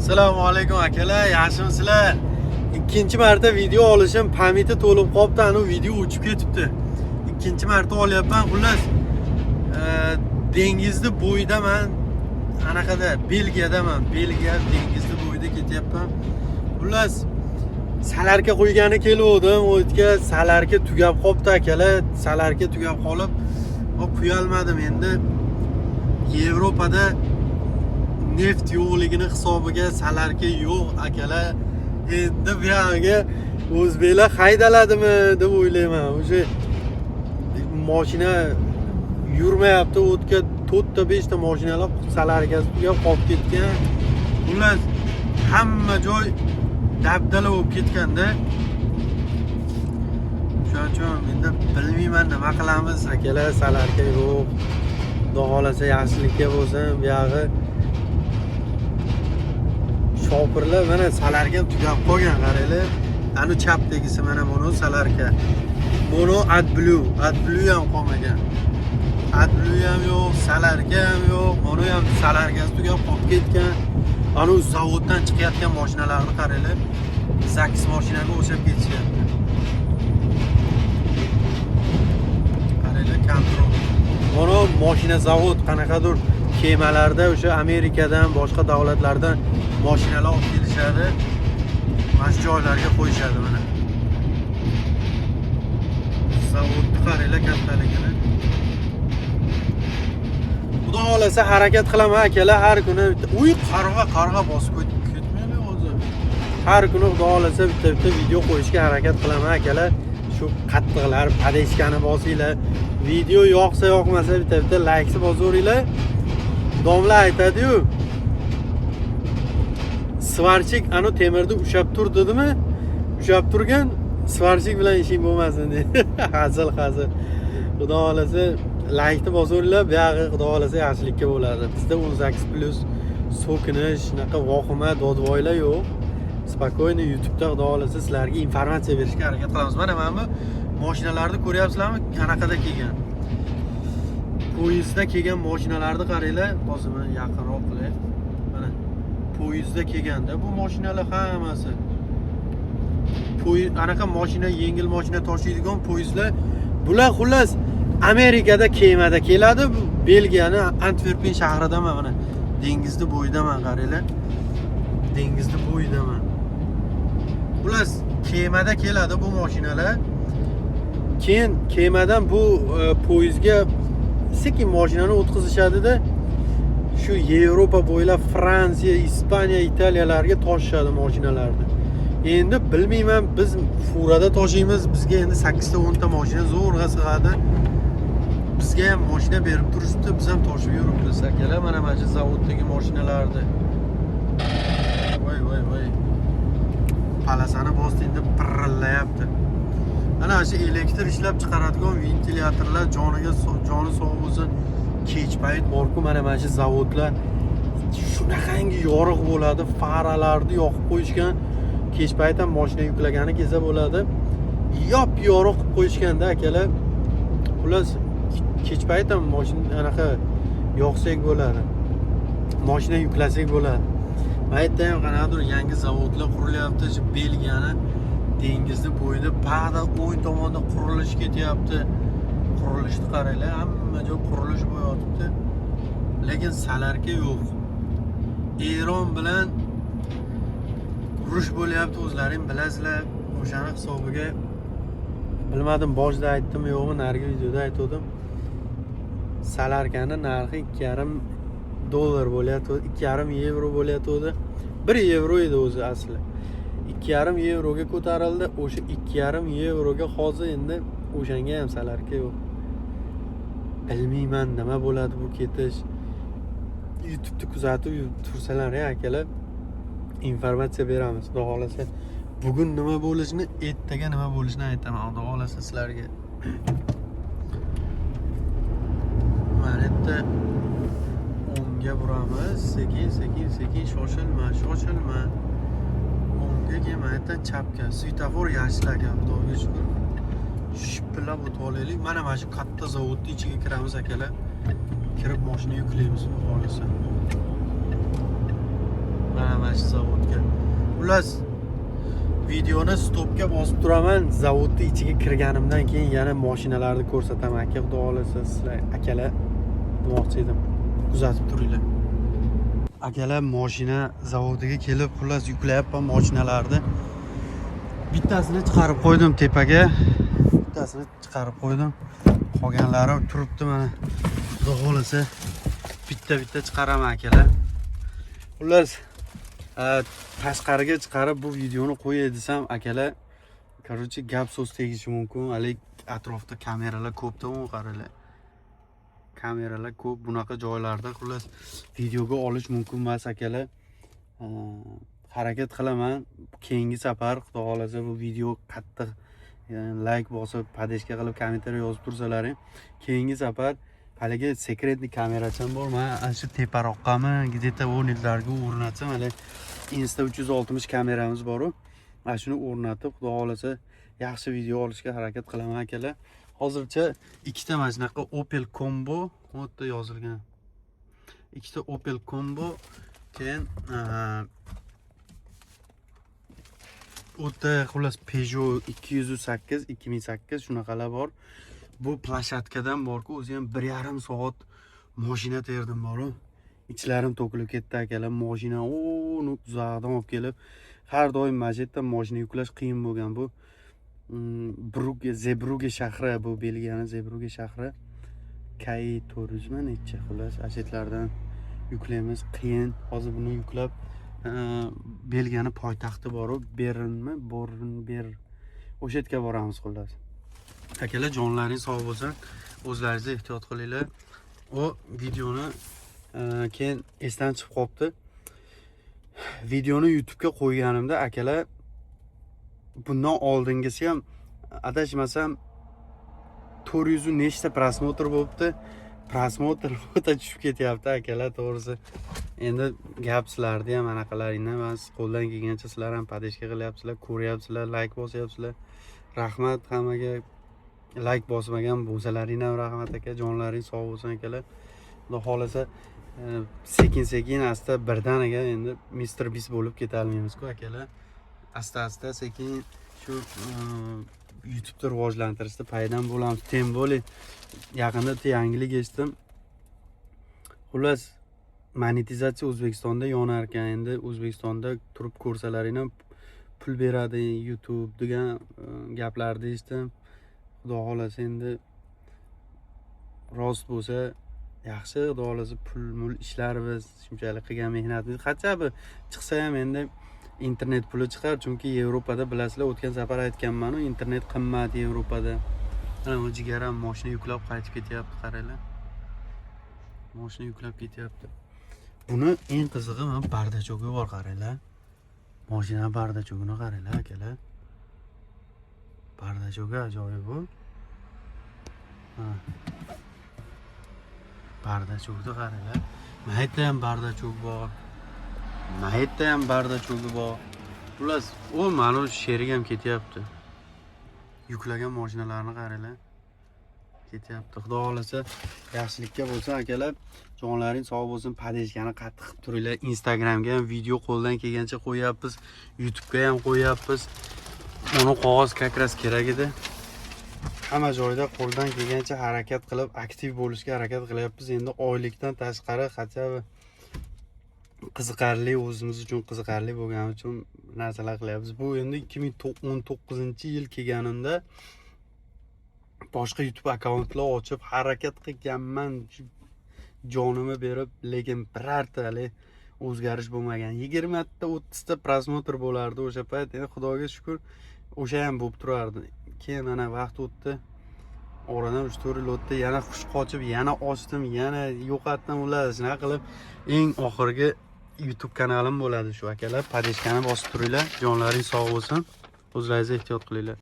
Assalomu alaykum akalar, yaxshimisizlar? Ikkinchi marta video olishim, память i to'lib qolibdi, anu video o'chib ketibdi. Ikkinchi marta olyapman. Xullas, dengizni bo'yidaman. Anaqada Belgiyadaman. Belgiya dengizni bo'yida ketyapman. Xullas, солярка quygani keluvdim. U yerga солярка tugab qolibdi akalar. Солярка tugab qolib, quyolmadim endi. Yevropada neft yo'qligini hisobiga солярка yo'q akalar. Endi bu yog'iga o'zbeklar haydaladimi deb o'ylayman. O'sha moshina yurmayapti, o'tga to'rtta beshta moshinalar солярка si tugab qolib ketgan. Xullas, hamma joy dabdala bo'lib ketganda. Shuning uchun endi bilmayman nima qilamiz akalar, солярка yo'q. Xudo xohlasa yaxshilikka bo'lsin bu yog'i. Shopirlar, mana солярка ham tugab qolgan, qaranglar. Anu chapdagisi mana buni солярка. Buni AdBlue, AdBlue ham qolmagan. AdBlue ham yo'q, солярка ham yo'q, buni ham солярка si tugab qolib ketgan. Anu zavoddan chiqayotgan mashinalarni qaranglar. Zaks mashinaga o'xshab ketishyapti. Qaranglar, контроль. Buni mashina zavod qanaqadir kemalarda o'sha Amerikadan, boshqa davlatlardan mashinalar olib kelishadi. Mana shu joylarga qo'yishadi mana. Zavodni qaranglar kattaligini. Xudo xohlasa harakat qilaman akalar har kuni bitta. Uy, qarg'a, qarg'a bosib ketmaydi o'zi. Har kuni xudo xohlasa bitta bitta video qo'yishga harakat qilaman akalar. Shu qattiqlar, подписка ni bosinglar. Video yoqsa yoqmasa bitta bitta laykni bosaveringlar. Domla aytadi-yu, сварщик anu temirni ushlab tur dedimi? Ushlab turgan сварщик bilan ishing bo'lmasin deydi. Hazil, hazil. Xudo xohlasa laykni bosaveringlar, buyog'i xudo xohlasa yaxshilikka bo'ladi. Bizda 18 plus so'kinish, shunaqa vohima, dodvoylar yo'q. Спокойно YouTube'da xudo xohlasa sizlarga informatsiya berishga harakat qilamiz. Mana bu mashinalarni ko'ryapsizlarmi? Qanaqada kelgan. Poyezdda kelgan mashinalarni qaranglar. Hozir men yaqinroq qilay. Mana poyezdda kelganda bu mashinalar hammasi. Poyezd anaqa mashina, yengil mashina tashiydigan poyezdlar. Bular xullas Amerikada kemada keladi. Bu Belgiyani Antverpen shahridaman mana. Dengizni bo'yidaman, qaranglar. Dengizni bo'yidaman. Xullas kemada keladi bu mashinalar. Keyin kemadan bu poyezdga sekin mashinani o'tkazishadida shu Yevropa bo'ylab Fransiya, Ispaniya, Italiyalarga toshishadi mashinalarni. Endi bilmayman, biz furada toshiymiz, bizga endi 8 ta 10 ta mashina zo'rg'a sig'adi. Bizga ham mashina berib turishibdi, biz ham toshib yuribmiz akalar, mana shu zavoddagi mashinalarni. Voy voy voy. Полоса ni bosdi, endi pirillayapti. Mana shu elektr ishlab chiqaradigan ventilyatorlar joniga joni sog' bo'lsin. Kech payt borku, mana shu zavodlar shunaqangi yorug' bo'ladi, faralarni yoqib qo'yishgan. Kech payt ham mashina yuklagani kelsa bo'ladi. Yop yorug' qilib qo'yishganda akalar. Xullas kech payt ham mashina anaqa yoqsak bo'ladi. Mashina yuklasak bo'ladi. Mana yerda ham qanaqadir yangi zavodlar qurilyapti. Shu Belgiyani dengizni bo'yida ba'da o'ng tomonda qurilish ketyapti. Qurilishni qaranglar, hamma joy qurilish bo'lyapti. Lekin солярка yo'q. Eron bilan urush bo'lyapti, o'zlaring bilasizlar. O'shani hisobiga bilmadim, boshida aytdim yo'qmi, narigi videoda aytgandim. Солярка ni narxi 2,5 dollar bo'lyapti, 2,5 yevro bo'lyapti. 1 yevro edi o'zi asli. 2,5 yevroga ko'tarildi. O'sha 2,5 yevroga hozir endi o'shanga ham солярка yo'q. Bilmayman nima bo'ladi bu ketish. YouTube'ni kuzatib tursalar ya akalar, informatsiya beramiz xudo xohlasa. Bugun nima bo'lishini, ertaga nima bo'lishini aytaman xudo xohlasa sizlarga. Mana yerda o'ngga buramiz, sekin sekin sekin, shoshilma, shoshilma. O'ngga keyin mana yerdan chapga. Svetofor yashil ekan, xudoga shukur. Shipillab o'tib olaylik. Mana shu katta zavodni ichiga kiramiz akalar. Kirib mashina yuklaymiz xudo xohlasa. Mana shu zavodga. Xullas, videoni stopga bosib turaman. Zavodni ichiga kirganimdan keyin yana mashinalarni ko'rsataman aka, xudo xohlasa. Sizlar, akalar, demoqchi edim, kuzatib turinglar. Akalar, mashina zavodiga kelib, xullas, yuklayapman mashinalarni. Bittasini chiqarib qo'ydim tepaga, bittasini chiqarib qo'ydim, qolganlari turibdi. Mana, xudo xohlasa, bitta bitta chiqaraman, akalar. Xullas, tashqariga chiqarib bu videoni qo'yay desam, akalar, короче, gap so'z tegishi mumkin. Haligi atrofda kameralar ko'pda, u qaranglar, kameralar ko'p bunaqa joylarda. Xullas, videoga olish mumkin emas, akalar. Harakat qilaman keyingi safar, xudo xohlasa. Bu video qattiq layk bosib, поддержка qilib, kommentariy yozib tursalaring, keyingi safar haligi секретный kameracham bor. Man ana shu teparoqqami, где то o'rnatlarga o'rnatsam, hali Insta 360 kameramiz boru, mana shuni o'rnatib, xudo xohlasa, yaxshi video olishga harakat qilaman, akalar. Hozircha ikkita mana shunaqa Opel Combo, bu yerda yozilgan, ikkita Opel Combo, keyin u yerda, xullas, Peugeot 208, 2008, shunaqalar bor. Bu площадка dan borku, o'zi ham 1,5 soat moshina terdim boru, ichlarim to'kilib ketdi, akalar. Moshina uni uzoqdan olib kelib, har doim mana shu yerdan moshina yuklash qiyin bo'lgan. Bu Brugge, Zebruge shahri, bu Belgiyani Zebruge shahri, Kay 400mi necha, xullas, ana shu yerlardan yuklaymiz, qiyin. Hozir buni yuklab, Belgiyani poytaxti boru, Bernmi, Born, Ber, o'sha yerga boramiz. Xullas, akalar, jonlaring sog' bo'lsin, o'zlaringizni ehtiyot qilinglar. U videoni keyin esdan chiqib qolibdi. Videoni YouTube'ga qo'yganimda, akalar, bundan oldingisi ham, adashmasam, 400 nechta просмотр bo'libdi. Просмотр o'ta tushib ketyapti, akalar, to'g'risi. Endi gap sizlarni ham anaqalaringdan emas, qo'ldan kelgancha sizlar ham поддержка qilyapsizlar, ko'ryapsizlar, layk bosyapsizlar, rahmat hammaga. Layk bosmagan bo'lsalaring ham rahmat, aka, jonlaring sog' bo'lsin, akalar. Xudo xohlasa, sekin sekin, asta, birdaniga endi Mister Beast bo'lib ketolmaymizku, akalar. Asta asta, sekin shu YouTubeni rivojlantirishda paydam bo'lamiz. Тем более yaqinda bitta yangilik eshitdim. Xullas, monetizatsiya O'zbekistonda yonar ekan. Endi O'zbekistonda turib ko'rsalaring ham pul beradi YouTube degan gaplarni eshitdim. Xudo xohlasa, endi rost bo'lsa yaxshi. Xudo xohlasa, pul mul ishlarmiz, shunchalik qilgan mehnatimiz хотя бы chiqsa ham, endi internet puli chiqar, chunki Yevropada, bilasizlar, o'tgan safar aytganmanu, internet qimmat Yevropada. Mana bu jigar ham moshina yuklab qaytib ketyapti, qaranglar, moshina yuklab ketyapti. Buni eng qizig'i, mana, бардачок i bor, qaranglar, moshina бардачок ini qaranglar, akalar, бардачок i ajoyib bu. Ha. Бардачок ni qaranglar. Mana yerda ham бардачок bor, mana yerda ham бардачок i bor. Xullas, u mana u sherik ham ketyapti, yuklagan moshinalarni qaranglar, ketyapti. Xudo xohlasa, yaxshilikka bo'lsin, akalar, jonlaring sog' bo'lsin. Поддержка ni qattiq qilib turinglar. Instagramga ham video qo'ldan kelgancha qo'yyapmiz, YouTubega ham qo'yyapmiz. Uni qog'oz как раз kerak edi. Hamma joyda qo'ldan kelgancha harakat qilib, aktiv bo'lishga harakat qilyapmiz. Endi oylikdan tashqari хотя бы qiziqarli, o'zimiz uchun qiziqarli bo'lgani uchun narsalar qilyapmiz. Bu endi 2019 yil kelganimda boshqa YouTube akkauntlar ochib harakat qilganman, shu jonimni berib, lekin birorta hali o'zgarish bo'lmagan. 20 ta, 30 ta просмотр bo'lardi o'sha payt. Endi xudoga shukur, o'sha ham bo'lib turardi. Keyin mana vaqt o'tdi, oradan 3-4 yil o'tdi, yana hush qochib, yana ochdim, yana yo'qotdim. Ular shunaqa qilib eng oxirgi YouTube kanalim bo'ladi shu, akalar. Поддержка ni bosib turinglar. Jonlaring sog' bo'lsin, o'zlaringizni ehtiyot qilinglar.